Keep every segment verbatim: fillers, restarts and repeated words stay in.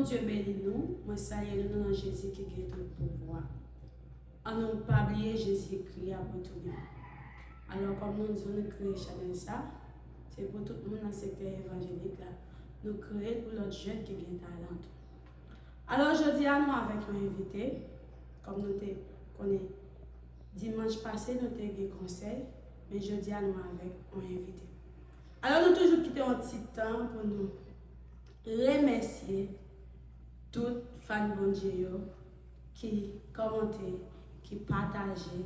Bondye beni nou, mwen salye nou nan non Jezi ki gen tout pouvwa. An nou pa bliye Jezi kri ap retounen. Alò, kòm nou di w, nou kreye chanèl sa, se pou tout moun nan sektè evanjelik la. Nou kreye l pou lòt jèn ki gen talan tou. Alò, jodi a, nou avèk yon envite, kòm nou te konnen, dimanch pase, nou te gen konsèy, men jodi a, nou avèk yon envite. Alò, nou toujou kite yon ti tan pou nou remèsye tout fan Bondye yo ki kòmante, ki pataje,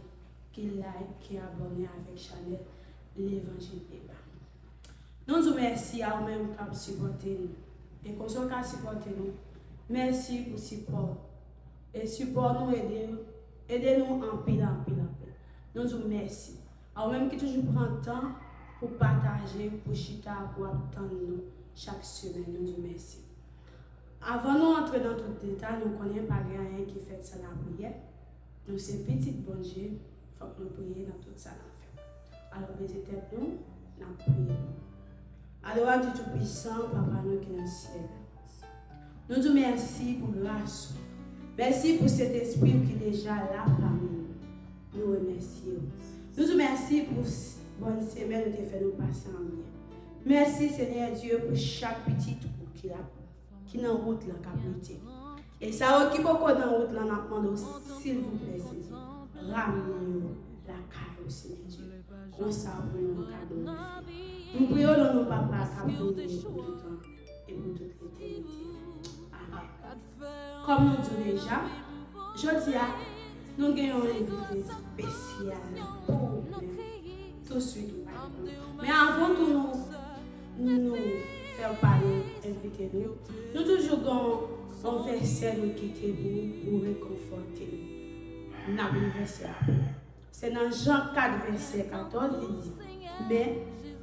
ki like, ki abòne avèk chanèl Levanjil Deba. Nou di w mèsi a ou menm k ap sipòte nou. E konsa w ka sipòte nou. Mèsi pou sipò w. E sipò nou ede, ede nou anpil, anpil, anpil. Nou di w mèsi. A ou menm ki toujou pran tan pou pataje, pou chita, pou ap tann nou chak semèn, nou di w mèsi. Avan nou antre nan tout detay, nou konnen pa gen anyen ki fèt san lapriyè. Nou se pitit Bondye, fòk nou priye nan tout sa n ap fè. Alò, beze tèt nou, n ap priye. Adorasyon Toupisan, Papa nou ki nan syèl la. Nou di w mèsi pou gras ou. Mèsi pou Sentespri w ki deja la pami nou. Nou remèsye w. Nou di w mèsi pou s- bòn semèn ou te fè nou pase an byen. Mèsi, Senyè Dye, pou chak pitit ou ki la, ki nan wout lan k ap rete. E sa yo ki poko nan wout lan, n ap mande w, silvouplè, Senyè, ramène yo lakay ou, Senyè Dye. Konsa, pou nou ka glorifye. Nou priye w nan non Papa k ap vini pou tout tan e pou tout letènite. Amen. Kòm nou di w deja, jodi a, nou gen yon envite espesyal pou ou menm. Touswit ou pale. Men avan tou nou, nou fè w pale, envite nou, nou toujou gen yon vèsè nou kite pou, pou rekonfòte nou. N ap li vèsè a pou ou. Se nan Jan kat vèsè katòz, li di, men,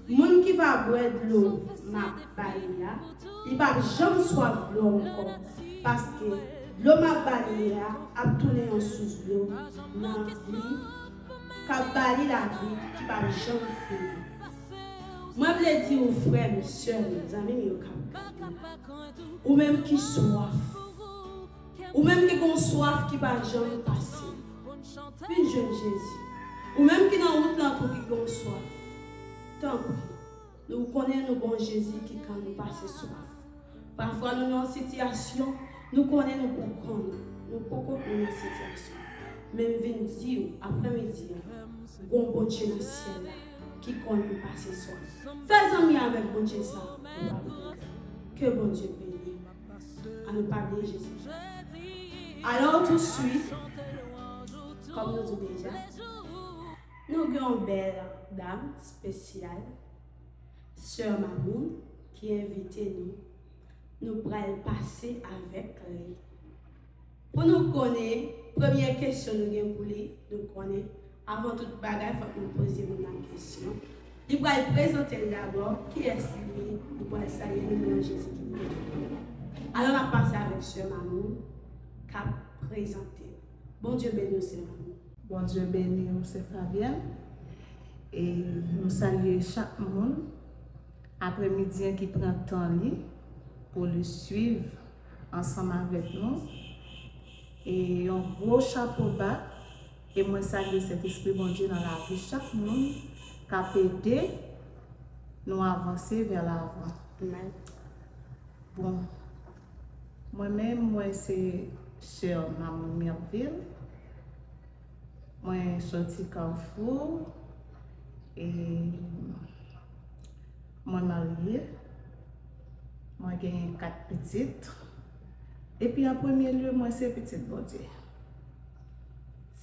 moun ki va bwè dlo m ap ba li a, li p ap janm swaf dlo ankò, paske dlo m ap ba li a ap tounen yon sous dlo nan li, k ap ba li lavi ki p ap janm fini. Mwen vle di w, frè m, sè m, zanmi m yo k ap gade la, ou menm ki swaf, ou menm ki gon swaf ki pa janm pase, vin jwenn Jezi. Ou menm ki nan wout lan tou ki gon swaf, tanpri, nou konnen nou gon Jezi ki ka nou pase swaf. Pafwa nou nan yon sitiyasyon, nou konnen nou poko, nou poko nou nan sitiyasyon. Men m vin di w, aprèmidi a, gon Bondye nan syèl la ki konn nou pase swaf. Fè zanmi avèk Bondye sa, ou p ap regrèt. Ke Bondye beni. An nou pa bliye Jezi. Alò, touswit, kòm nou di w deja, nou gen yon bèl dam espesyal, Sè Mamoun, ki envite nou. Nou pral pase avèk li. Pou nou konnen, premyè kesyon nou gen pou li, nou konnen, avan tout bagay, fòk nou poze moun nan kesyon. Li pral prezante l dabò. Kiyès li ye? Li pral salye nou nan non Jezi ki byen. Alò, n ap pase avèk Sè Mamoun k ap prezante l. Bondye beni w, Sè Mamoun. Bondye beni w, Sè Fabienne. E nou salye chak moun aprèmidi an ki pran tan li pou li swiv ansanm avèk nou. E yon gwo chapo ba. E mwen salye Sentespri Bondye nan lavi chak moun k ap ede nou avanse vè lavan. Amen. Bon, mwen menm, mwen se Sè Mamoun Mirville. Mwen soti Kafou. E mwen marye. Mwen genyen kat pitit. Epi an premye lye, mwen se pitit Bondye.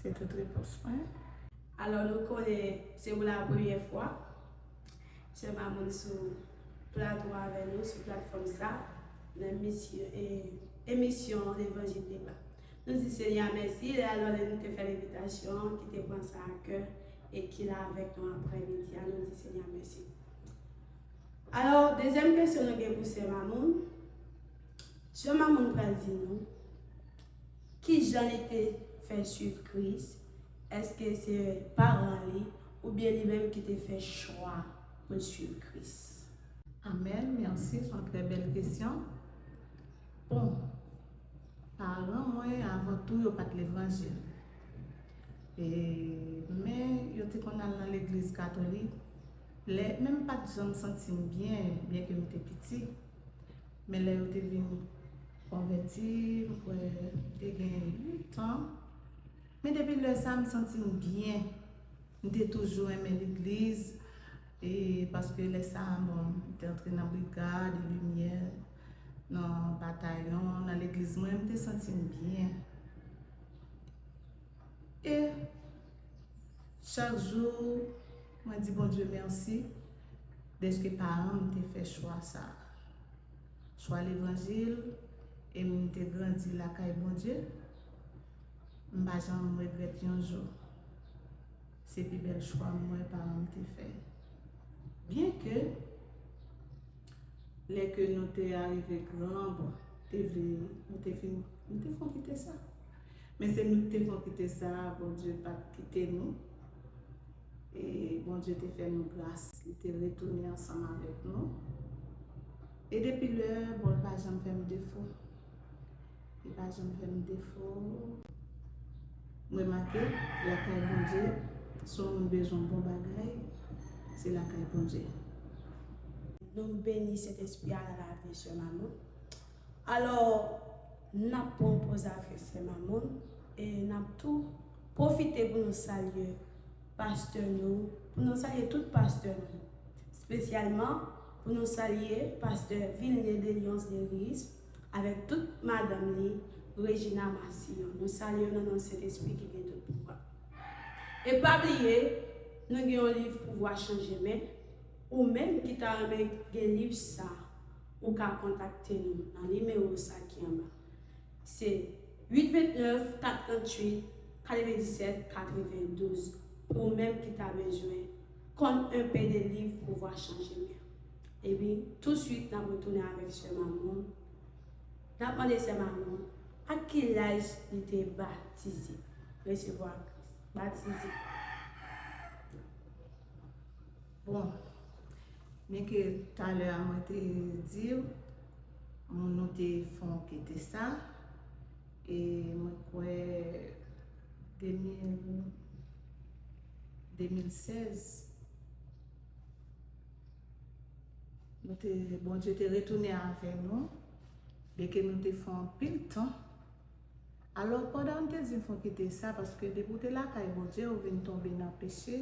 Se tout repons mwen. Alò, nou konnen se pou la premyè fwa Sè Mamoun sou plato avè nou, sou platfòm sa, nan misyon, e, emisyon Levanjil Deba. Nou di Senyè a mèsi, lè alò lè nou te fè l envitasyon an, ki te pran sa a kè, e ki la avèk nou aprèmidi a, nou di Senyè a mèsi. Alò, dezyèm kesyon nou gen pou Sè Mamoun. Sè Mamoun pral di nou, kijan li te fè swiv Kris? Èske se paran li oubyen li menm ki te fè chwa pou l swiv Kris? Amèn, mèsi, se yon trè bèl kesyon. Bon, Paran mwen, avan tou, yo pa t levanjil. E, men yo te konn al nan legliz katolik. Lè, men m pa t janm santi m byen, byenke m te piti. Men lè yo te vin konvèti, m kwè m te gen uit an. Men depi lè sa a, m santi m byen. M te toujou renmen legliz, e paske lè sa a, bon, m te antre nan brigad, limyè, nan batayon, nan legliz mwen, m te santi m byen. E chak jou, mwen di Bondye mèsi dèske paran m te fè chwa sa a. Chwa levanjil, e m te grandi lakay Bondye. M pa janm regrèt yon jou. Se pi bèl chwa m wè paran m te fè. Byenke lè ke nou te arive gran, bon, te vle, nou te fin, nou te fon kite sa. Men se nou ki te fon kite sa, Bondye pa t kite nou. E Bondye te fè nou gras, li te retounen ansanm avèk nou. E depi lè, bon, l pa janm fè m defo. Li pa janm fè m defo. M remake, lakay Bondye, si yon moun bezwen bon bagay, se lakay Bondye. Nou beni Sentespri a nan lavi Sè Mamoun. Alò, n ap pran poz avèk Sè Mamoun e n ap tou pwofite pou nou salye pastè nou, pou nou salye tout pastè nou, espesyalman pou nou salye pastè Vilne Delions Deriz avèk tout madanm li, Regina Massillon. Nou salye yo nan non Sentespri ki gen tout pouvwa. E pa bliye, nou gen yon liv Pouvwa Chanje Men. Ou menm ki ta renmen gen liv sa, ou ka kontakte nou nan nimewo sa ki anba. Se uit vennèf, kat tranntuit, katrevendisèt, katrevendouz. Pou ou menm ki ta bezwen konn enpe de liv Pouvwa Chanje Men. Epi, touswit, n ap retounen avèk Sè Mamoun. N ap mande Sè Mamoun, a ki laj li te batize, resevwa Kris, batize? Bon, byenke talè a mwen te di w, nou te fon kite sa, e mwen kwè de mil, de mil sèz, nou te, Bondye te retounen avè nou, byenke nou te fè anpil tan. Alò, pandan m te di m fon kite sa, paske depi w te lakay Bondye, ou vin tonbe nan peche,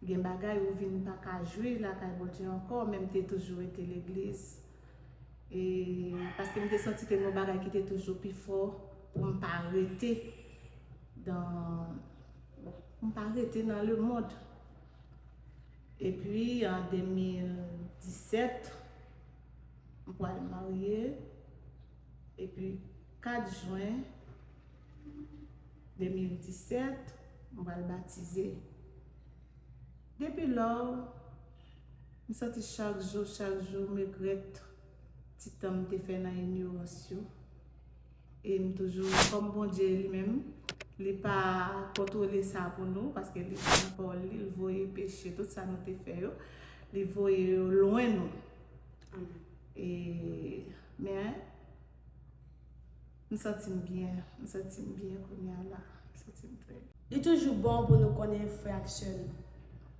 gen bagay ou vin pa ka jwi lakay Bondye ankò, men m te toujou rete legliz. E paske m te santi te gen yon bagay ki te toujou pi fò pou m pa rete dan, pou m pa rete nan lemonn. Epi, an de mil disèt, m pral marye. Epi, kat jen de mil disèt, m pral batize. Depi lò, m santi chak jou, chak jou, m regrèt ti tan m te fè nan inyorans yo. E m toujou, kòm Bondye li menm, li pa kontwole sa pou nou, paske li pran pawòl li, li voye peche, tout sa nou te fè yo, li voye yo lwen nou. Amen. E, men, m santi m byen, m santi m byen kounye a la, m santi m trè byen. Li toujou bon pou nou konnen frè ak sè nou.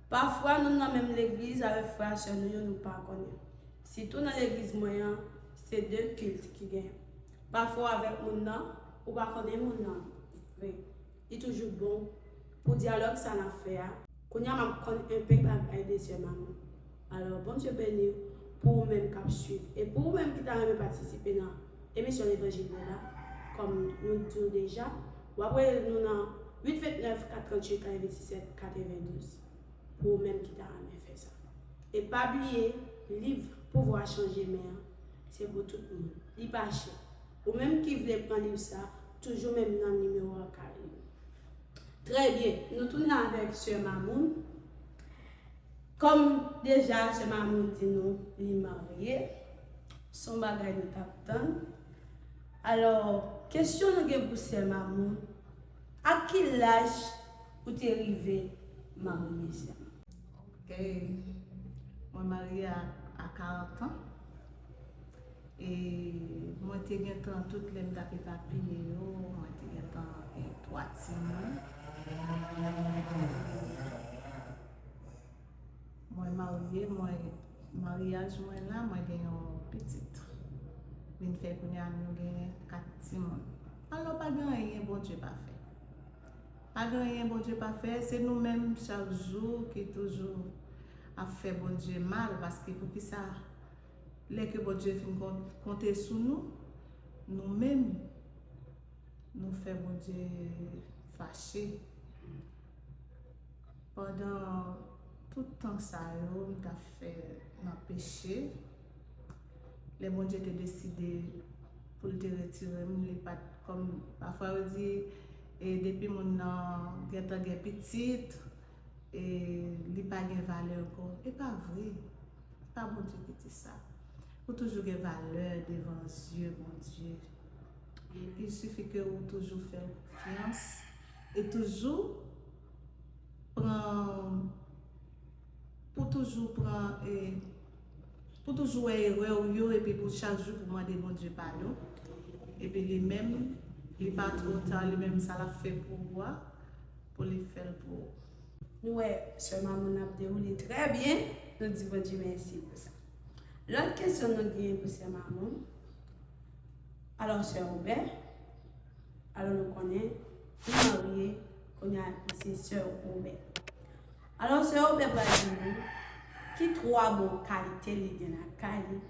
Pafwa, nou nan menm legliz avèk frè ak sè nou yo, nou pa konnen. Sitou nan legliz mwen an, se de kilt ki genyen. Pafwa w avèk moun nan, ou pa konnen moun nan vre. Li toujou bon pou dyalòg sa n ap fè a. Kounye a, m ap konn enpe bagay de sè Mamoun. Alò, Bondye beni w pou ou menm k ap swiv. E pou ou menm ki ta renmen patisipe nan emisyon Levanjil Bela, kòm nou di w deja, w ap rele nou nan uit vennèf, kat tranntuit, katrevendisèt, katrevendouz. Pou ou menm ki ta renmen fè sa. E pa bliye, liv Pouvwa Chanje Men an, se pou tout moun. Li pa chè. Ou menm ki vle pran liv sa, toujou menm nan nimewo a ka rele. Trè byen, nou tounen avèk sè Mamoun. Kòm deja sè Mamoun di nou li marye, se yon bagay nou t ap tann. Alò, kesyon nou gen pou sè Mamoun, a ki laj ou te rive marye, sè Mamoun? Ok, mwen marye a, a karant an. E mwen te gentan, tout lè m t ap epapiye yo, mwen te gentan gen twa timoun. Mwen marye, mwen, maryaj mwen la, mwen gen yon pitit. Vin fè kounye a nou gen kat timoun. Alò, pa gen anyen Bondye pa fè. Pa gen anyen Bondye pa fè, se nou menm chak jou ki toujou ap fè Bondye mal, paske poukisa lè ke Bondye fin kon-, konte sou nou, nou menm, nou fè Bondye fache. Pandan tout tan sa yo, m t ap fè nan peche. Lè Bondye te deside pou l te retire m, li pa t kòm, pafwa yo di, e depi moun nan gentan gen pitit, e li pa gen valè ankò. E pa vre. Pa Bondye ki di sa. Ou toujou gen valè devan zye Bondye. Il suffit ke ou toujou fè l konfyans e toujou pran, pou toujou pran, e, pou toujou wè erè w yo, epi pou chak jou pou mande Bondye padon. Epi li menm, li pa twò ta, li menm sa l ap fè pou ou a, pou li fè l pou ou. Nou wè sè Mamoun ap dewoule trè byen, nou di Bondye mèsi pou sa. Lòt kesyon nou genyen pou sè Mamoun. Alò, sè Obè, alò nou konnen, li marye, kounye a, li se sè Obè. Alò, sè Obè pral di nou, ki twa bon kalite li gen lakay li,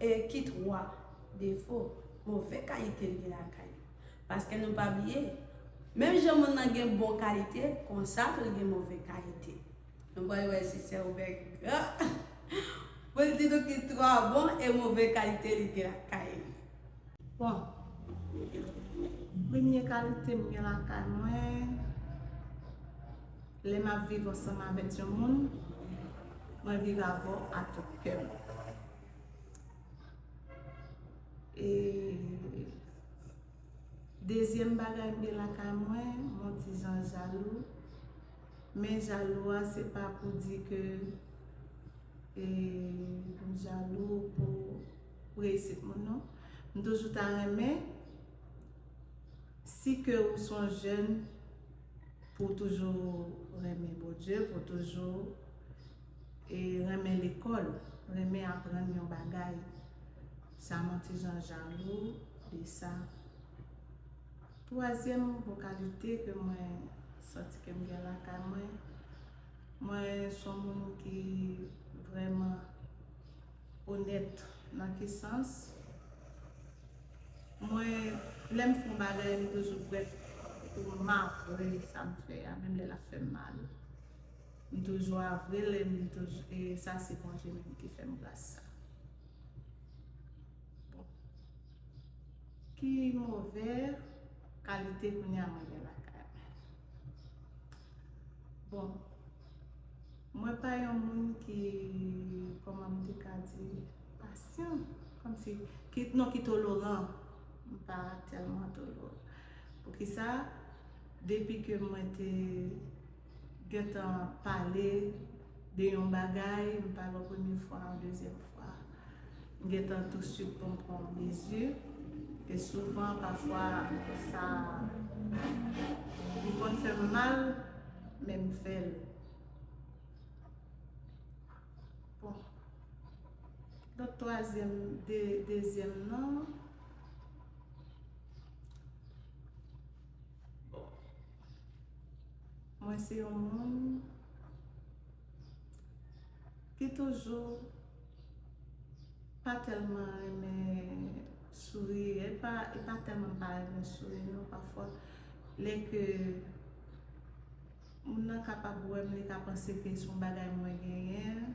e ki twa defo, move kalite li gen lakay li. Paske nou pa bliye, menm jan moun nan gen bon kalite, konsa tou li gen move kalite. Nou pral wè si sè Obè gen gran pou l di nou ki twa bon e move kalite li gen lakay li. Bon, premye kalite m gen lakay mwen, lè m ap viv ansanm avèk yon moun, mwen viv avè w ak tout kè m. E dezyèm bagay m gen lakay mwen, m on ti jan jalou. Men jalou a, se pa pou di ke, e, m jalou pou, pou reyisit moun, non. M toujou ta renmen, si ke ou se yon jèn, pou w toujou renmen Bondye, pou w toujou, e, renmen lekòl, renmen aprann yon bagay. Sa m on ti jan jalou de sa. Twazyèm bon kalite ke mwen santi ke m gen lakay mwen, mwen se yon moun ki vrèman onèt. Nan ki sans? Mwen, lè m fè yon bagay, m toujou prèt pou m avwe sa m fè a, menm lè l ap fè m mal. M toujou avwe l, e m toujou, e sa se Bondye menm ki fè m gras sa. Bon. Ki move kalite kounye a mwen gen lakay mwen? Bon, mwen pa yon moun ki, kòman m te ka di, pasyan, kòmsi, ki, non, ki toleran. M pa tèlman toleran. Poukisa? Depi ke mwen te gentan pale de yon bagay, m pale yon premye fwa, yon dezyèm fwa, m gentan touswit pou m pran mezi. E souvan, pafwa, sa, li konn fè m mal, men m fè l. Bon. Donk, twazyèm, de, dezyèm nan, bon. Mwen se yon moun ki toujou pa tèlman renmen souri. E pa, e pa tèlman m pa renmen souri, non, pafwa. Lè ke moun nan kapab wè m, li ka panse ke se yon bagay mwen genyen,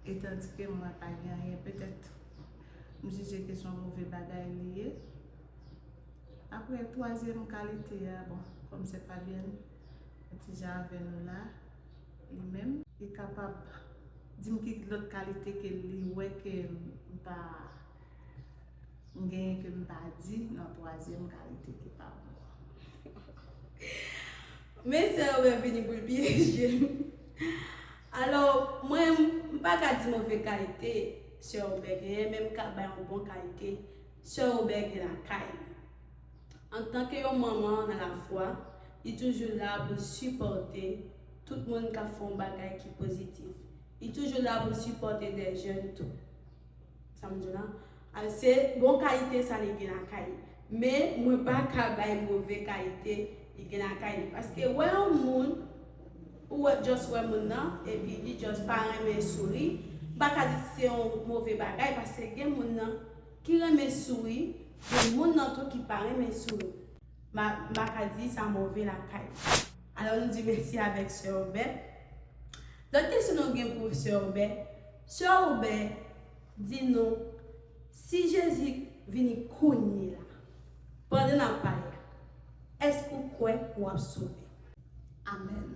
e tandike mwen pa gen anyen. Petèt, m jije ke se yon move bagay li ye. Apre, twazyèm kalite a, bon, kòm sè Fabienne, yon ti jan avè nou la, li menm, li kapab di m ki lòt kalite ke li wè ke m pa, m genyen ke m pa di nan twazyèm kalite ki pa bon. Men sè Obè vini pou l pyeje m. Alò, mwen, m pa ka di move kalite, Sè Obè genyen, men m ka bay yon bon kalite Sè Obè gen lakay li. Antanke yon manman nan lafwa, li toujou la pou l sipòte tout moun k ap fè yon bagay ki pozitif. Li toujou la pou l sipòte de jèn tou. Sa m di w la, a, se bon kalite sa li gen lakay li. Men mwen pa ka bay move kalite li gen lakay li. Paske wè yon moun, ou wè, just wè moun nan, epi li just pa renmen souri, m pa ka di se yon move bagay, paske gen moun nan ki renmen souri, gen moun nan tou ki pa renmen souri. M pa, m pa ka di sa move lakay li. Alò, nou di mèsi avèk Sè Obè. Lòt kesyon nou gen pou Sè Obè. Sè Obè, di nou, si Jezi vini kounye la, pandan n ap pale a, èske w kwè w ap sove? Amèn.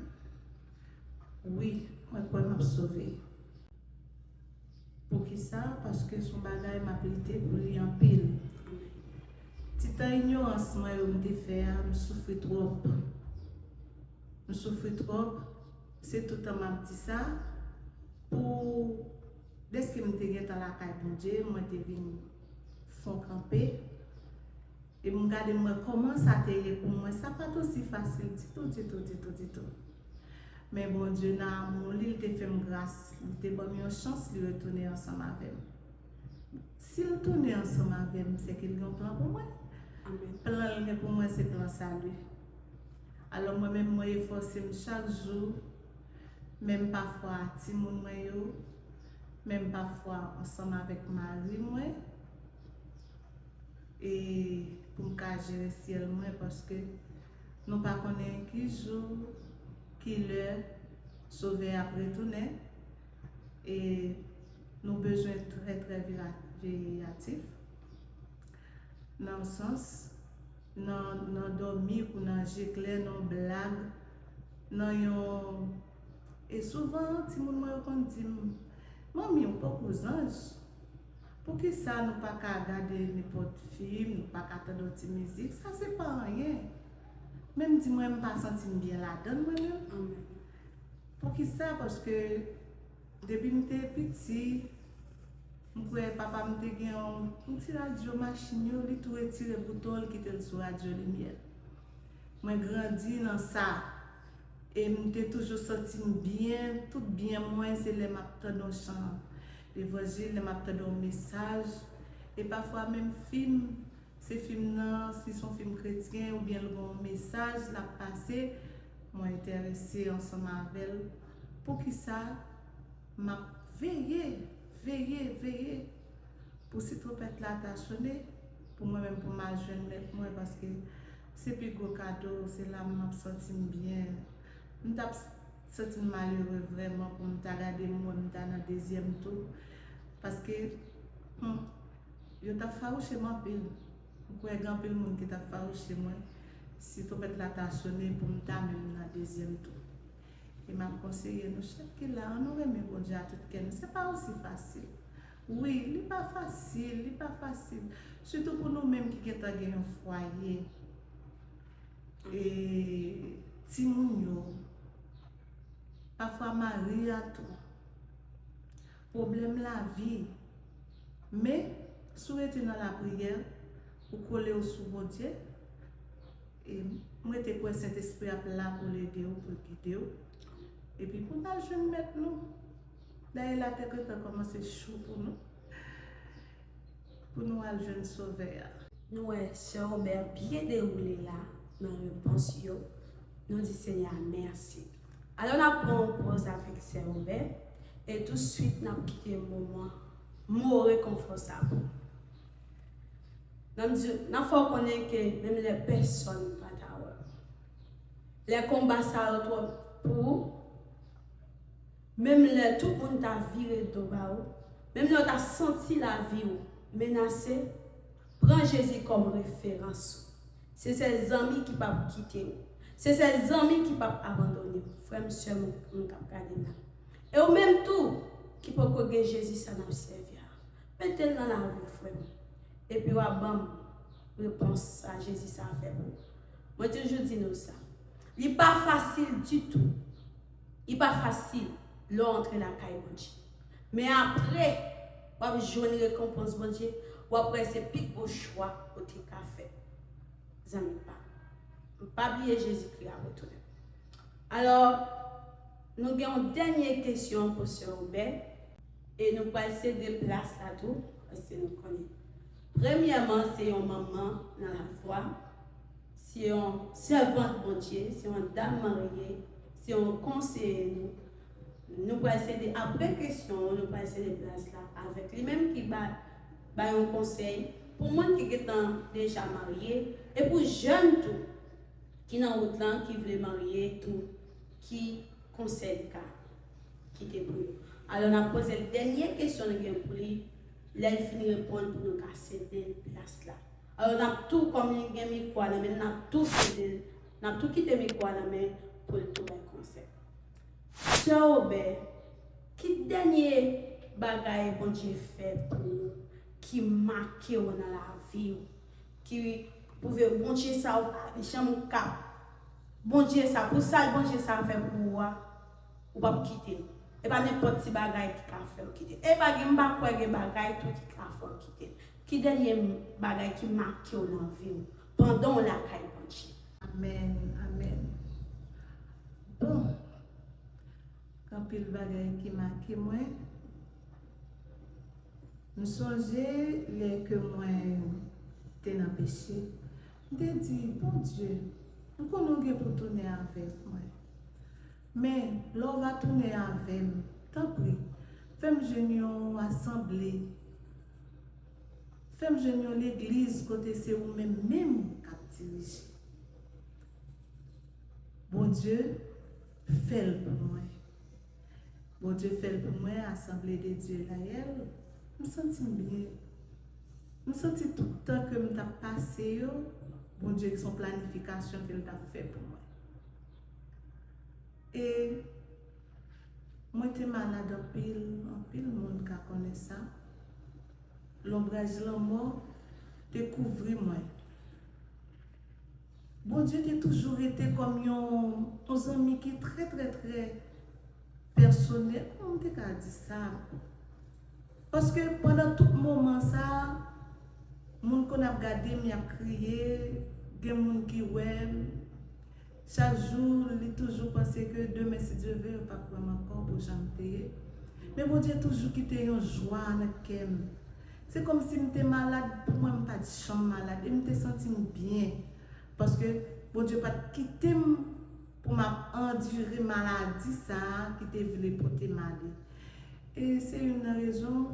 Wi, mwen kwè m ap sove. Poukisa? Paske se yon bagay m ap lite pou li anpil. Ti tan inyorans mwen yo m te fè a, m soufri twòp. M soufri twòp. Se toutan m ap di sa. Pou, deske m te gentan lakay Bondye, mwen te vin fon kanpe. E m gade m wè kòman sa te ye pou mwen. Sa pa t osi fasil ditou, ditou, ditou, ditou. Men Bondye, nan amou li, li te fè m gras. Li te ban m yon chans, li retounen ansanm avè m. Si l tounen ansanm avè m, sèke l gen yon plan pou mwen. Amèn. Plan l gen pou mwen, se plan sali. Alò, mwen menm, mwen efòse m chak jou, menm pafwa timoun mwen yo, menm pafwa ansanm avèk mari mwen, e pou m ka jere syèl mwen, paske nou pa konnen ki jou, ki lè Sovè a ap retounen, e nou bezwen trè, trè vira-, veyatif. Nan sans, nan, nan dòmi ou nan je klè, nan blag, nan yon, e souvan, timoun mwen yo konn di m, "Manmi, ou poko zanj. Poukisa nou pa ka gade nenpòt fim, nou pa ka tande yon ti mizik? Sa se pa anyen." Men m di, "Mwen, m pa santi m byen ladan l, mwen menm." Amèn. Poukisa? Paske depi m te piti, m kwè papa m te gen yon, yon ti radyo machin yo, li tou retire bouton l, kite l sou radyo limyè. Mwen grandi nan sa. E m te toujou santi m byen, tout byen mwen, se lè m ap tande yon chan levanjil, lè m ap tande yon mesaj. E pafwa menm fim, se fim nan, si se yon fim kretyen oubyen l gen yon mesaj l ap pase, mwen enterese ansanm avè l. Poukisa? M ap veye, veye, veye pou si twonpèt la ta sone, pou mwen menm pou m al jwenn mèt mwen, paske se pi gwo kado, se la m ap santi m byen. M t ap santi m malere vrèman pou m ta gade m wè m ta nan dezyèm tou, paske, hmm, yo t ap fawouche m anpil. M kwè gen anpil moun ki t ap fawouche mwen si twonpèt la ta sone pou m ta menm nan dezyèm tou. E m ap konseye nou chak ki la, ann nou renmen Bondye a tout kè nou. Se pa osi fasil. Wi, li pa fasil, li pa fasil. Sitou pou nou menm ki gentan gen yon fwaye. E timoun yo, pafwa mari a tou. Pwoblèm lavi. Men, si w rete nan lapriyè, ou kole w sou Bondye, e m rete kwè Sentespri ap la pou l ede w, pou l gide w. Epi pou n al jwenn Mèt nou. Dayè, latè gentan kòmanse cho pou nou. Pou nou al jwenn Sovè a. Nou wè Sè Obè byen dewoule la nan repons yo. Nou di Senyè a mèsi. Alò, n ap pran yon pòz avèk Sè Obè e touswit n ap kite moman mo rekonfò sa pou nou. N ap di, n ap fè w konnen ke menm lè pèsonn pa ta wè w, lè konba sa yo twòp pou ou, menm lè tout moun ta vire do ba ou, menm lè w ta santi lavi w menase, pran Jezi kòm referans ou. Se sèl zanmi ki p ap kite w. Se sèl zanmi ki p ap abandone w. Frè m, sè m, moun k ap gade m la. E ou menm tou, ki poko gen Jezi sa n ap sèvi a, mete l nan lavi w, frè m. Epi w a ban m repons sa Jezi sa fè pou ou. Mwen toujou di nou sa. Li pa fasil ditou. Li pa fasil lè w antre lakay Bondye. Men apre, w ap jwenn rekonpans Bondye, w ap wè se pi gwo chwa ou te ka fè. Zanmi pa m, pa bliye Jezikri ap retounen. Alò, nou gen yon dènye kesyon pou sè Obè, e nou pral sede plas la tou, paske nou konnen. Premyèman, se yon manman nan lafwa, se yon sèvant Bondye, se yon dam marye, se yon konseye nou. Nou pral sede, apre kesyon, nou pral sede plas la avèk li menm ki ba, ba yon konsèy pou moun ki gentan deja marye, e pou jèn tou, ki nan wout lan, ki vle marye tou, ki konsèy li ka kite pou yo. Alò, n ap poze l dènye kesyon nou gen pou li, lè l fin reponn pou nou ka sede l plas la. Alò, n ap tou, kòm li gen mikwo a nan men l, n ap tou sede l, n ap tou kite mikwo a nan men l pou l tou bay konsèy. Sè Obè, ki dènye bagay Bondye fè pou ou ki make w nan lavi w, ki pwouve Bondye sa ou pa janm ka, Bondye sa, pou sa Bondye sa fè pou ou a, ou p ap kite l. E pa nenpòt ti bagay ki ka fè w kite l. E pa gen, m pa kwè gen bagay tou ki ka fè w kite l. Ki dènye bagay ki make w nan vi w pandan w lakay Bondye? Amèn, amèn. Bon, gen anpil bagay ki make mwen. M sonje lè ke mwen te nan peche, m te di, Bondye, m konnen w gen pou tounen avèk mwen. Men, lè w va tounen avè m, tanpri, fè m jwenn yon asanble, fè m jwenn yon legliz kote se ou menm menm k ap dirije. Bondye fè l pou mwen. Bondye fè l pou mwen, Asanble de Dye Layèl. M santi m byen. M santi tout tan ke m t ap pase yo, Bondye se yon planifikasyon ke l t ap fè pou mwen. E mwen te malad anpil, anpil moun ka konnen sa. Lonbraj lanmò te kouvri mwen. Bondye te toujou rete kòm yon, yon zanmi ki trè, trè, trè pèsonèl. Kòman m te ka di sa? Paske pandan tout moman sa a, moun konn ap gade m, y ap kriye, gen moun ki wè m. Chak jou, li toujou panse ke demen, si Dye vle, yo p ap wè m ankò pou jan m te ye. Men Bondye toujou kite yon jwa nan kè m. Se kòmsi m te malad, pou mwen, m pa t janm malad. E m te santi m byen. Paske Bondye pa t kite m pou m ap andire maladi sa a ki te vle pote m ale. E se youn nan rezon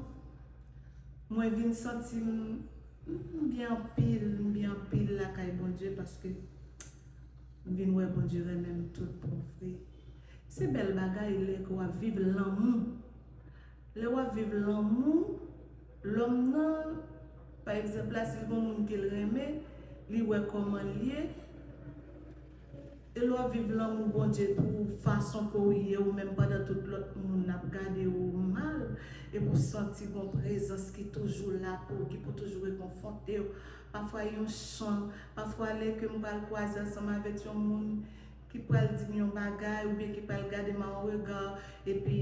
mwen vin santi m, m byen anpil, m byen anpil lakay Bondye, paske m vin wè Bondye renmen m tout bon vre. Se bèl bagay lè ke w ap viv lanmou. Lè w ap viv lanmou, lòm nan, pa egzanp la, si l gen yon moun ke l renmen, li wè kòman l ye, e lè w ap viv lanmou Bondye pou fason ke w ye, ou menm pandan tout lòt moun ap gade w mal, epi w santi gon prezans ki toujou la pou ou, ki pou toujou rekonfòte w. Pafwa yon chan, pafwa lè ke m pral kwaze ansanm avèk yon moun ki pral di m yon bagay, oubyen ki pral gade m a yon rega, epi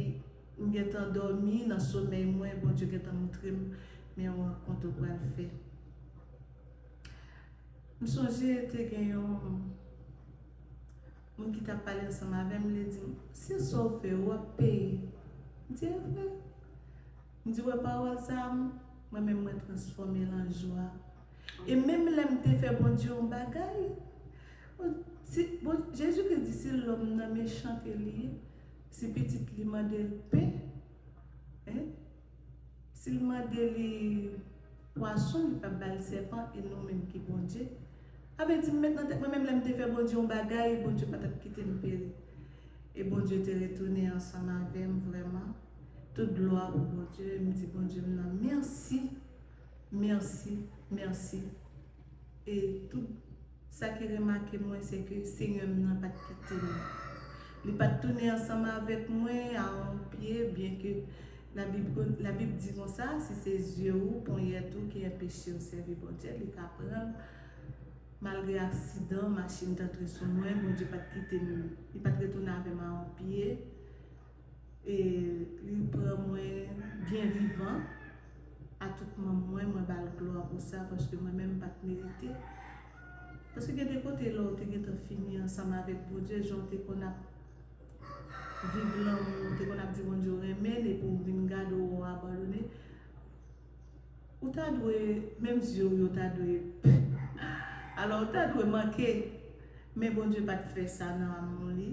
m gentan dòmi nan somèy mwen, Bondye gentan montre m, men yon rankont ou pral fè. M sonje te gen yon moun ki t ap pale ansanm avè m, li di m, "Se sa w fè, w ap peye." M di, "E vre?" M di, "Wè pawòl sa a, mwen menm mwen transfòme l an jwa." E menm lè m te fè Bondye yon bagay, bon, si, bon, Jezikri di, si lòm nan mechan ke li ye, si pitit li mande l pen, en, si l mande li pwason, li p ap ba l sèpan, e nou menm ki Bondye. A vle di, m met nan tèt mwen, menm lè m te fè Bondye yon bagay, Bondye pa t ap kite m peri. E Bondye te retounen ansanm avè m vrèman. Tout glwa pou Bondye. M di Bondye m nan mèsi, mèsi, mèsi. E tout sa ki remake mwen, se ke Senyè m nan pa t kite m. Li pa t tounen ansanm avèk mwen a yon pye, byenke Labib, Labib di konsa, si se zye ou, ponyèt ou ki anpeche w sèvi Bondye, li ka pran l. Malgre aksidan, machin t antre sou mwen, Bondye pa t kite m, li pa t retounen avè m a yon pye. E li pran mwen byen vivan. A tout manm mwen, mwen ba l glwa pou sa, paske mwen menm m pa t merite. Paske gen de kote lè w te gentan fini ansanm avèk Bondye, jan w te konn ap viv lanmou, w te konn ap di Bondye w renmen l, epi w vin gade w wè w abandone. Ou ta dwe, menm zye w yo ta dwe, alò ou ta dwe manke, men Bondye pa t fè sa nan amou li.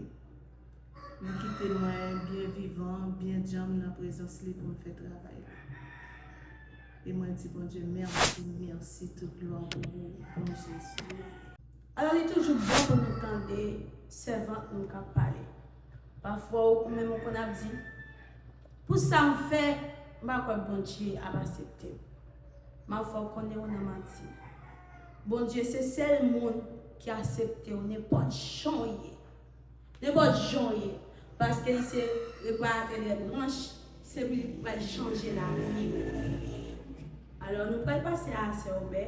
Li kite mwen byen vivan, byen djanm nan prezans li pou m fè travay li. E mwen di Bondye mèsi, mèsi, tout glwa pou ou, bon Jezi. Alò, li toujou bon pou nou tande sèvant nou k ap pale. Pafwa, ou menm ou konn ap di, pou sa m fè, m pa kwè Bondye ap aksepte m. M ap fè w konnen ou nan manti. Bondye se sèl moun ki aksepte w nenpòt jan w ye. Nenpòt jan w ye. Paske li se reparatè dè branch, se li ki pral chanje lavi w. Alò, nou pral pase a sè Obè.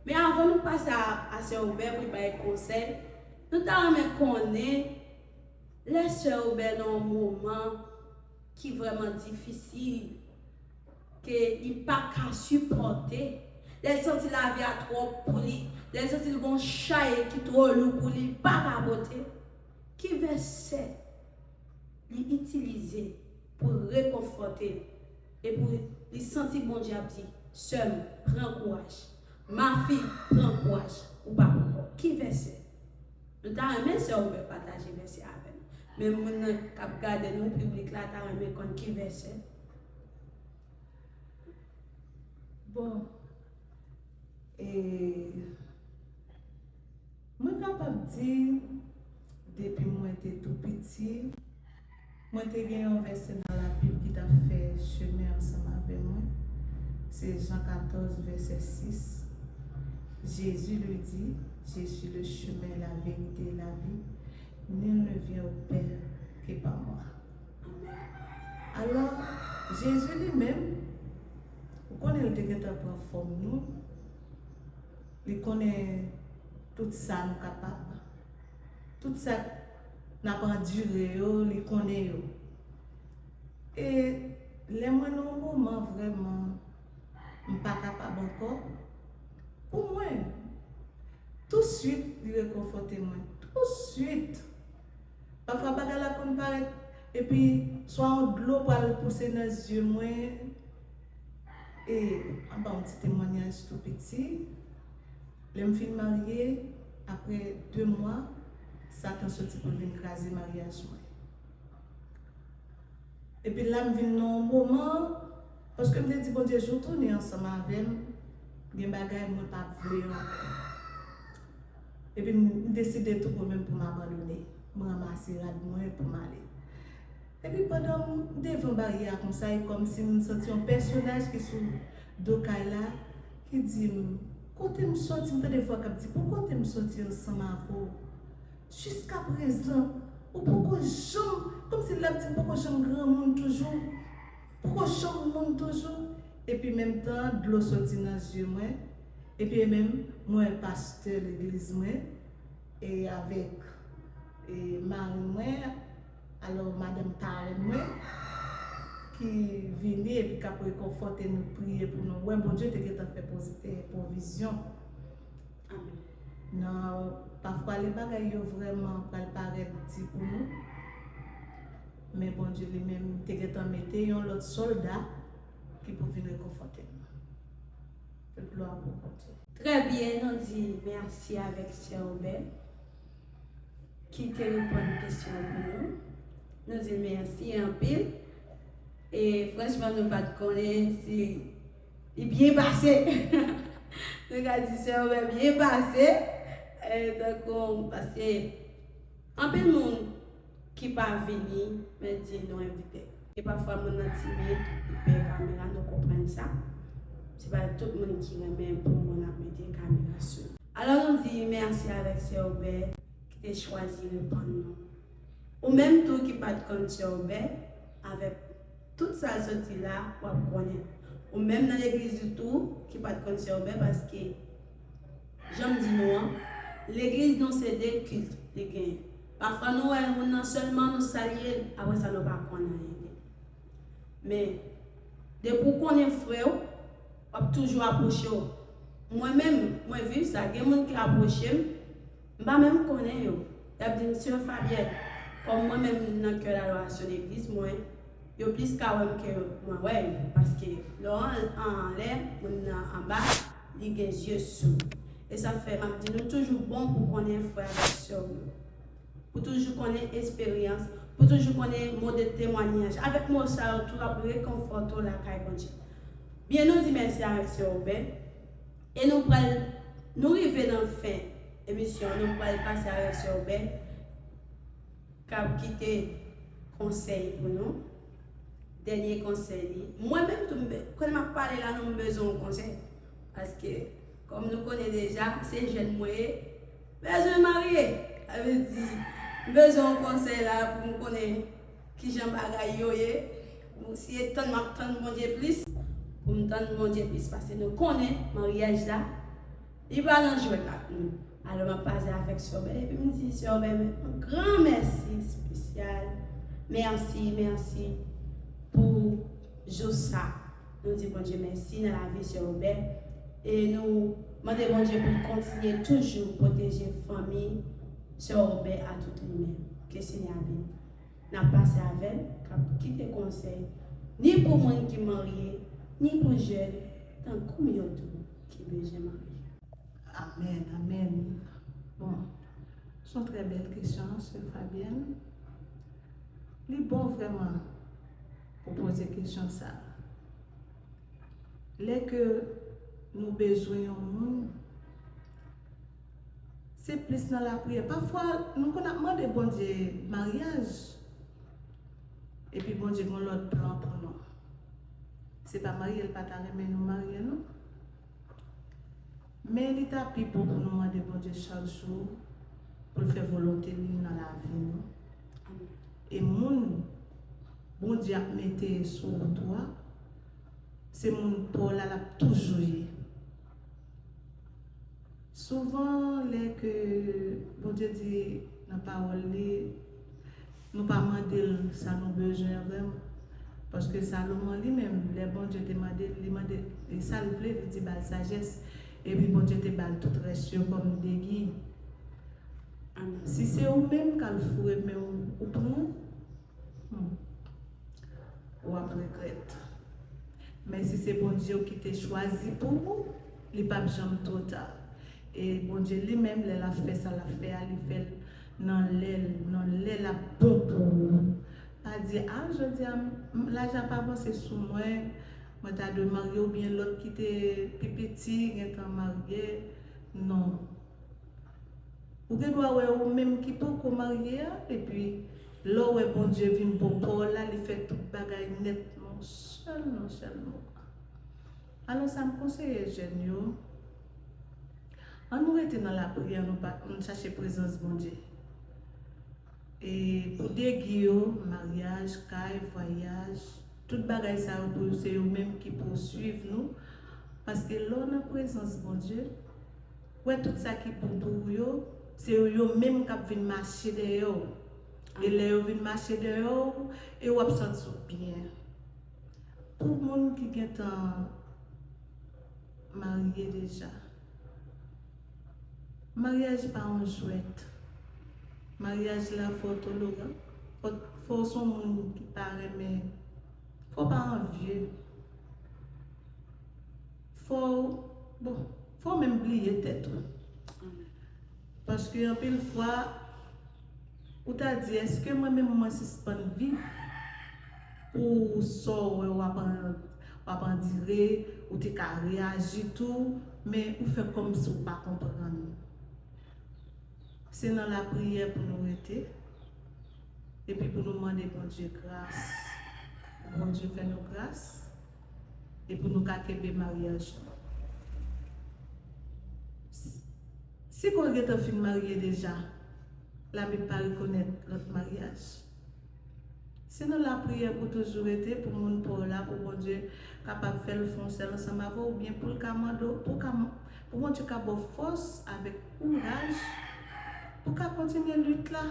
Men avan nou pase a, a sè Obè pou l bay konsèy, nou ta renmen konnen lè sè Obè nan yon moman ki vrèman difisil, ke li pa ka sipòte, lè l santi lavi a twòp pou li, lè l santi l gon chay ki twò lou pou li, li pa ka pote, ki vèsè li itilize pou rekonfòte l e pou li santi Bondye ap di, sè m, pran kouraj, ma fille, pran kouraj, ou pa poukò. Ki vèsè? Nou ta renmen sè Obè pataje vèsè avè nou. Men moun nan k ap gade nou, piblik la, ta renmen konn ki vèsè. Bon, e, mwen kapab di, depi mwen te tou piti, mwen te gen yon vèsè nan Labib ki t ap fè chemen ansanm avè mwen. Se Jan katòz, vèsè sis. Jésus lui dit, je suis le chemin, la vérité et la vie. Nul ne vient au Père que par moi. Alò, Jezi li menm, ou konnen li te gentan pran fòm nou, li konnen tout sa nou kapab, tout sa n ap andire yo, li konnen yo. E lè mwen nan yon moman vrèman m pa kapab ankò, pou mwen, touswit li rekonfòte mwen, touswit. Pafwa bagay la konn parèt, epi swa yon dlo pral pouse nan zye mwen. E m ap ba yon ti temwayaj tou piti. Lè m fin marye, apre de mwa, Satan soti pou l vin kraze maryaj mwen. Epi la m vin nan yon moman, paske m te di Bondye, jou w tounen ansanm avè m, gen bagay mwen p ap vle yo ankò. Epi m, m deside tou mwen menm pou m abandone. M ranmase rad mwen pou m ale. Epi pandan m devan baryè a konsa, e kòmsi m santi yon pèsonaj ki sou do kay la, ki di m, kote m soti, m tande vwa k ap di, pou kote m soti ansanm avè w? Jiskaprezan, ou poko janm, kòmsi l ap di m poko janm granmoun toujou, poko janm moun toujou. Epi menm tan, dlo soti nan zye mwen. Epi menm, mwen wè pastè legliz mwen, e avèk, e mari mwen, alò madanm parèn mwen, ki vini epi k ap rekonfòte nou, priye pou nou. Wè Bondye te gentan fè pozi-, e pwovizyon. Amèn. Nan, pafwa lè bagay yo vrèman pral parèt di pou nou, men Bondye li menm te gentan mete yon lòt sòlda ki pou vin rekonfòte nou. Tout glwa pou Bondye. Trè byen, nou di mèsi avèk sè Obè ki te reponn kesyon pou nou. Nou di mèsi anpil. E franchman, nou pa t konnen si li byen pase. Nou ka di sè Obè byen pase. E tankou, paske anpil moun ki pa vini, men di nou envite. E pafwa moun nan timid, li pè kamera, nou konprann sa. Se pa tout moun ki renmen pou moun ap mete kamera sou yo. Alò nou di mèsi avèk sè Obè ki te chwazi reponn nou. Ou menm tou ki pa t konn sè Obè, avèk tout sa l sot di la, w ap konnen. Ou menm nan legliz ou tou ki pa t konn sè Obè, paske jan m di nou an, legliz nou se de kilt li genyen. Pafwa nou wè moun nan sèlman nou salye l, apre sa nou pa konn anyen de li. Men, depi w konnen frè w, W ap toujou apwoche w. Mwen menm, mwen viv sa. Gen moun ki apwoche m, m pa menm konnen yo. Y ap di m, Sè Fabyèn, kòm mwen menm m nan kè ladorasyon legliz mwen, yo plis ka wè m ke mwen wè yo. Paske lè w an, anlè, moun nan anba, li gen zye sou. E sa fè m ap di nou toujou bon pou konnen frè avèk sè w yo. Pou toujou konnen esperyans, pou toujou konnen mo de temwanyaj. Avèk mo sa yo tou ap rekonfòte w lakay Bondye. Byen, nou di mèsi avèk sè Obè. E nou pral, nou rive nan fen emisyon, nou pral pase avèk sè Obè k ap kite konsèy pou nou. Dènye konsèy li. Mwen menm tou, m be- kote m ap pale la, nou m bezwen yon konsèy. Paske, kòm nou konnen deja, se jèn mwen ye, bezwen marye. Sa vle di, m bezwen yon konsèy la pou m konnen kijan bagay yo ye. Bon, si e tann m ap tann Bondye plis, pou m tann Bondye plis, paske nou konnen maryaj la, li pa nan jwèt ak nou. Alò, m ap pase avèk sè Obè, epi m di sè Obè, yon gran mèsi espesyal. Mèsi, mèsi pou jou sa. Nou di Bondye mèsi nan lavi sè Obè. E nou mande Bondye pou l kontinye toujou pwoteje fanmi sè Obè a tout li menm. Ke Senyè a beni. N ap pase avè l, k ap kite konsèy, ni pou moun ki marye, ni pou jèn, tankou m yo tou, ki bezwen marye. Amèn, amèn. Bon, se yon trè bèl kesyon, sè Fabyèn. Li bon vrèman pou poze kesyon sa a. Lè ke nou bezwen yon moun, se plis nan lapriyè. Pafwa, nou konn ap mande Bondye maryaj, epi Bondye gen yon lòt plan pou nou. Se pa marye l pa ta renmen nou marye, non. Men li ta pi bon pou nou mande Bondye chak jou pou l fè volonte li nan lavi nou. E moun Bondye ap mete sou wout ou a, se moun pa w la l ap toujou ye. Souvan, lè ke Bondye di nan pawòl li, nou pa mande l sa nou bezwen vrèman. Paske Salomon li menm, lè Bondye te mande l, li mande, e sa l vle, li di ba l sajès. Epi Bondye te ba l tout rès yo kòm degi. Si se ou menm k al foure men w, ou pran, hmm, w ap regrèt. Men si se Bondye w ki te chwazi pou ou, li p ap janm twò ta. E Bondye li menm, lè l ap fè sa l ap fè a, li fè l nan lè l, nan lè l ap bon pou ou. Pa di, a, jodi a, m- laj ap avanse sou mwen, mwen ta dwe marye, oubyen lòt ki te pi piti gentan marye. Non. Ou gen dwa wè ou menm ki poko marye a, epi lè w wè Bondye vin bò pa w la, li fè tout bagay nèt nan yon sèl, nan yon sèl moman. Alò sa m konseye jèn yo, ann nou rete nan lapriyè, nou pa, ann chache prezans Bondye. E pou degi yo, maryaj, kay, vwayaj, tout bagay sa yo pou se yo menm ki pou swiv nou. Paske lè w nan prezans Bondye, wè tout sa ki bon pou ou yo, se yo, yo menm k ap vin mache dèyè w. E lè yo vin mache dèyè w, e w ap santi w byen. Pou moun ki gentan marye deja, maryaj pa yon jwèt. Maryaj la fò w toleran, fò, fò w se yon moun ki pa renmen, fò w pa anvye. Fò w, bon, fò w menm bliye tèt ou. Paske anpil fwa, ou ta di, èske mwen menm mwen sispann viv pou sa w wè w ap an- w ap andire, ou te ka reyaji tou, men ou fè kòmsi w pa konprann. Se nan lapriyè pou nou rete, epi pou nou mande Bondye gras, pou Bondye fè nou gras, e pou nou ka kenbe maryaj nou. Si ke w gentan fin marye deja, Labib pa rekonèt lòt maryaj. Se nan lapriyè pou toujou rete, pou moun pa w la, pou Bondye kapab fè l fè yon sèl ansanm avè w, oubyen pou l ka mande w, pou ka, pou Bondye ka ba w fòs avèk kouraj, pou ka kontinye lit la.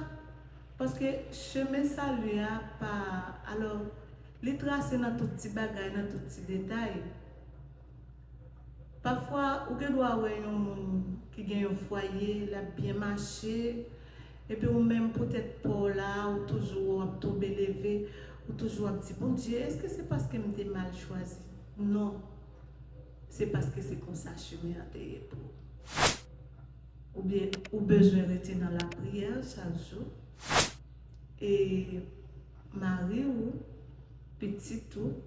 Paske chemen sali a pa, alò, li trase nan tout ti bagay, nan tout ti detay. Pafwa, ou gen dwa wè yon moun ki gen yon fwaye, l ap byen mache, epi ou menm poutèt pa w la, ou toujou w ap tonbe leve, ou toujou w ap di, Bondye, èske se paske m te mal chwazi? Non. Se paske se konsa chemen an te ye pou ou. Oubyen, ou bezwen rete nan lapriyè chak jou. E mari w, pitit ou,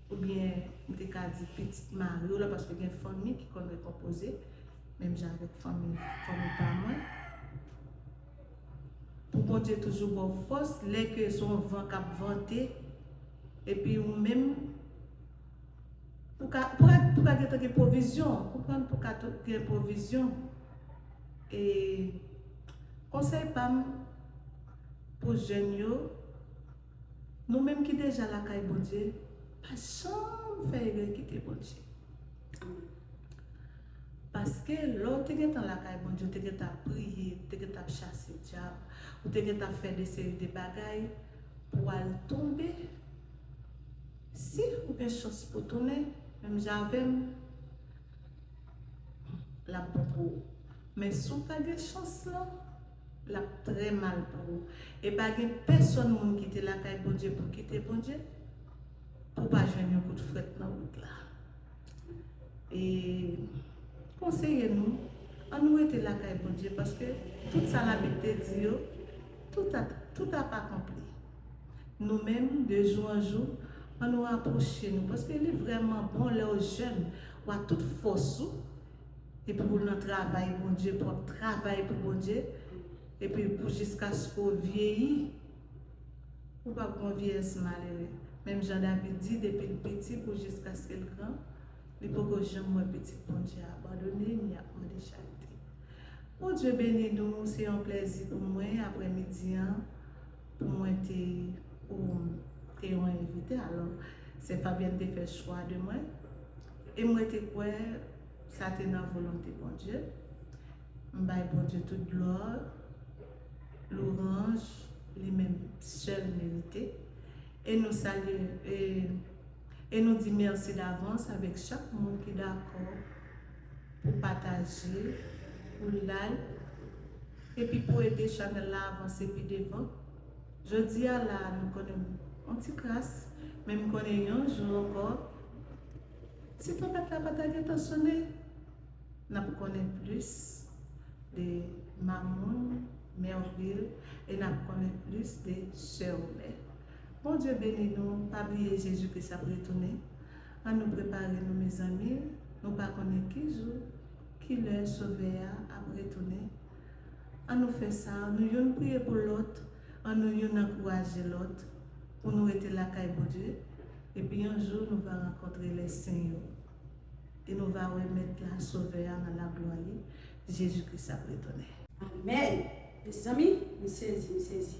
oubyen m te ka di pitit mari w la, paske gen fanmi ki konn rekonpoze, menm jan avèk fanmi, fanmi pa mwen. Pou Bondye toujou ba w fòs, lè ke se yon van k ap vante, epi ou menm, pou ka, pou ka, pou ka gentan gen pwovizyon, konprann, pou ka tou gen pwovizyon. E konsèy pa m pou jèn yo, nou menm ki deja lakay Bondye, pa janm fè erè kite Bondye. Paske lè w te gentan lakay Bondye, ou te gentan ap priye, ou te gentan ap chase dyab, ou te gentan ap fè de seri de bagay pou w al tonbe. Si ou gen chans pou tounen, menm jan avè m, l ap bon pou ou. Men si w pa gen chans lan, l ap trè mal pou ou. E pa gen pèsonn moun ki te lakay Bondye pou kite Bondye, pou w pa jwenn yon kout frèt nan wout la. E konseye nou, ann nou rete lakay Bondye, paske tout sa Labib te di yo, tout a, tout ap akonpli. Nou menm, de jou an jou, ann nou rapwoche nou, paske li vrèman bon lè w jèn, w a tout fòs ou, epi ou nan travay Bondye, pou w ap travay pou Bondye, epi pou jiskaske w vyeyi, ou p ap gen yon vyeyès malere. Menm jan David di, depi l piti pou jiskaske l gran, li poko janm wè pitit Bondye abandone ni ap mande charite. Bondye beni nou, se yon plèzi pou mwen aprèmidi an, pou mwen te, ou, te yon envite. Alò, sè Fabienne te fè chwa de mwen, e mwen te kwè sa te nan volonte Bondye. M bay Bondye tout glwa, louwanj, li menm sèl merite. E nou salye, e, e nou di mèsi davans avèk chak moun ki dakò pou pataje, pou like, epi pou ede chanèl la avanse pi devan. Jodi a la, nou konnen yon ti kras, men m konnen yon jou ankò, si twonpèt la pa ta gentan sone, n ap konnen plis de Mamoun, Mervil, e n ap konnen plis de Sè Obè. Bondye beni nou, pa bliye Jezi Kris ap retounen. Ann nou prepare nou, mezanmi, nou pa konnen ki jou, ki lè Sovè a ap retounen. Ann nou fè sa, nou youn priye pou lòt, ann nou youn ankouraje lòt, pou nou rete lakay Bondye, epi yon jou nou va rankontre lèsen yo. E nou va wè Mèt la, Sovè a nan laglwa li, Jezi Kris ap retounen. Amèn. Mezanmi, m sezi, m sezi.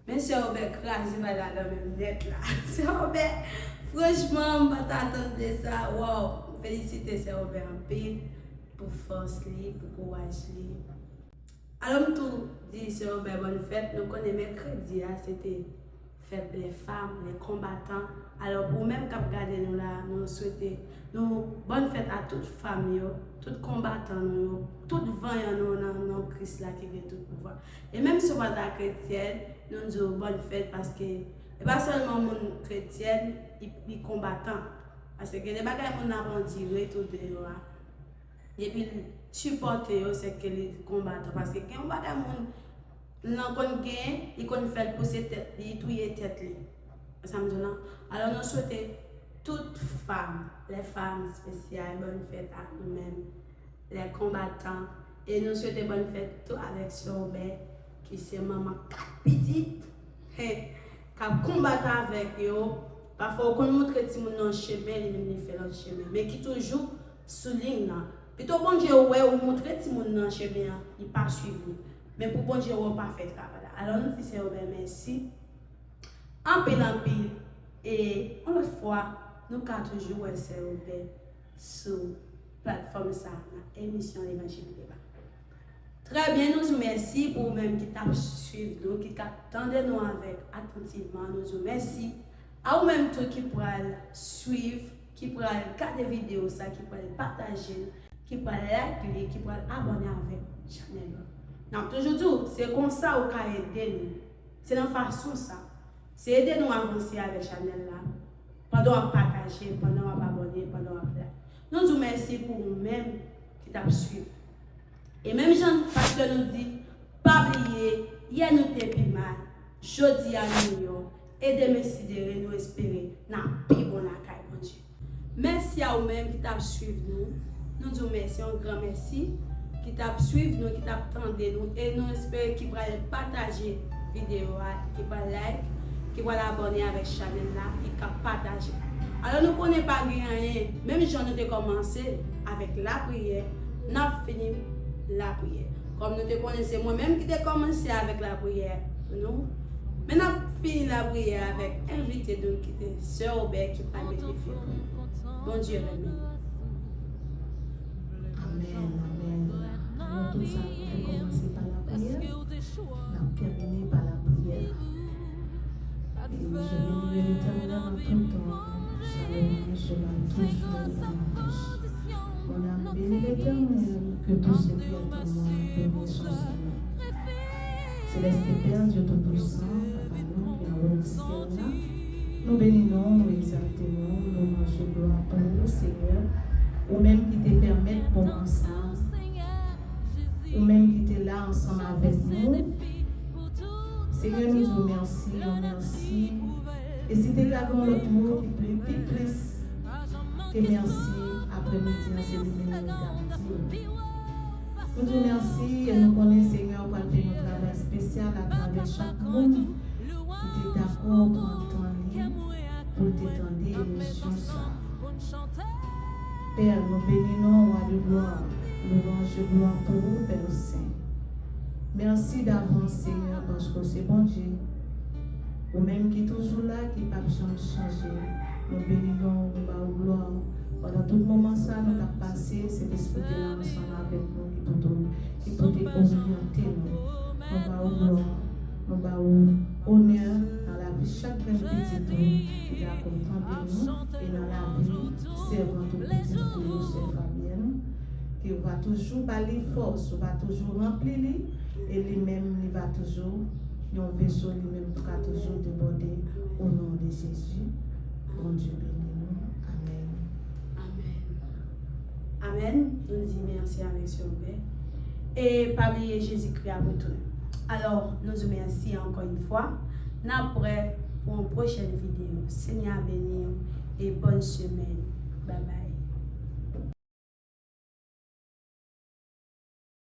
Men Sè Obè kraze bagay la menm nèt la. Sè Obè, franchman, m pa t atann de sa. Waw, m felisite Sè Obè anpil pou fòs li, pou kouraj li. Alò, m tou di Sè Obè bòn fèt. Nou konnen mèkredi a, se te fèt lè fam, lè konbatan. Alò, pou ou menm k ap gade nou la, nou swete nou bòn fèt a tout fam yo, tout konbatan nou yo, tout vanyan nou nan non Kris la ki gen tout pouvwa. E menm si w pa ta kretyèn, nou di w bòn fèt, paske e pa sèlman moun kretyèn, li, li konbatan. Paske gen de bagay moun ap andire tou deyò a. Depi l sipòte yo, se ke li konbatan. Paske gen yon bagay moun nan konn gen, li konn fè l pouse tèt li, touye tèt li. Sa m di w lan. Alò, nou swete tout fam, les femmes spéciales, bòn fèt ak nou menm, les combattants. E nou swete bòn fèt tou avèk Sè Obè, ki se manman kat pitit. He, k ap konbat avèk yo. Pafwa, ou konn montre timoun nan yon chemen, li menm li fè lòt chemen. Men ki toujou sou liy nan. Pito Bondye wè ou montre timoun nan chemen an, li pa swiv li. Men pou Bondye wè ou pa fè travay la. Alò, nou di Sè Obè mèsi. Anpil, anpil. E yon lòt fwa, nou ka toujou wè Sè Obè sou platfòm sa a nan emisyon Levanjil Deba. Trè byen, nou di w mèsi pou ou menm ki t ap swiv nou, ki t ap tande nou avèk atantivman. Nou di w mèsi a ou menm tou ki pral swiv ki pral gade videyo sa, ki pral pataje l, ki pral like li, ki pral abòne avèk chanèl la. N ap toujou di w, se konsa ou ka ede nou. Se nan fason sa. Se ede nou avanse avèk chanèl la. Pandan w ap pataje, pandan w ap abòne, pandan w ap like. Nou di w mèsi pou ou menm ki t ap swiv. E menm jan pastè nou di, pa bliye, yè nou te pi mal, jodi a nou miyò, e demen si Dye vle nou espere n ap pi bon lakay Bondye. Mèsi a ou menm ki t ap swiv nou. Nou di w mèsi, yon gran mèsi, ki t ap swiv nou, ki t ap tande nou, e nou espere ki pral pataje videyo a, ki pral like, ki pral abòne avèk chanèl la, ki k ap pataje. Alò nou konnen pa gen anyen, menm jan nou te kòmanse avèk lapriyè, n ap fini lapriyè. Kòm nou te konnen se mwen menm ki te kòmanse avèk lapriyè pou nou, men n ap fini lapriyè avèk envite nou ki te sè Obè ki pral mete fen pou nou. Bondye renmen nou. Amèn, amèn. Alò, tout sa nou te kòmanse pa lapriyè, n ap tèmine pa lapriyè. Et je bénirai l'Éternel en tout temps, sa louange sera toujours dans ma bouche. Mon âme bénit l'Éternel, que tout ce qui est en moi bénisse son Seigneur. Seleste Pè, Dye Toupisan, Papa nou ki anwo nan syèl la, nou beni non w, nou egzalte non w, nou manje glwa pou ou, Senyè, ou menm ki te pèmèt moman sa a, ou menm ki te la ansanm avèk nou. Senyè, nou di w mèsi, yon mèsi. E si te ka gen yon lòt mo ki pli, pi plis ke mèsi, aprèmidi an, se li menm nou t ap di w. Nou di w mèsi e nou konnen, Senyè, w pral fè yon travay espesyal atravè chak moun ki te dakò pran tan li pou l te tande emisyon sa a. Pè, nou beni non w, wa de glwa, louanj e glwa pou ou, Pè nou sen. Mèsi davans, Senyè, paske w se Bondye. Ou menm ki toujou la, ki p ap janm chanje. Nou beni non w, nou ba ou glwa. Pandan tout moman sa nou t ap pase, Sentespri te la ansanm avèk nou, ki pote, ki pote oryante nou. Nou ba ou glwa, nou ba ou onè nan lavi chak grenn pitit ou ki dakò tande nou e nan lavi sèvant ou, pitit ou yo, sè Fabyèn, ke w va toujou ba li fòs, ou va toujou ranpli li, e li menm, li va toujou yon veso, li menm tou ka toujou debòde, o non de Jezi. Bondye beni nou. Amèn. Amèn. Amèn. Nou di mèsi avèk Sentespri. E pa bliye Jezikri ap retounen. Alò, nou di mèsi ankò yon fwa. N ap wè pou yon pwochèn videyo. Senyè a beni w e bòn semèn. Babay.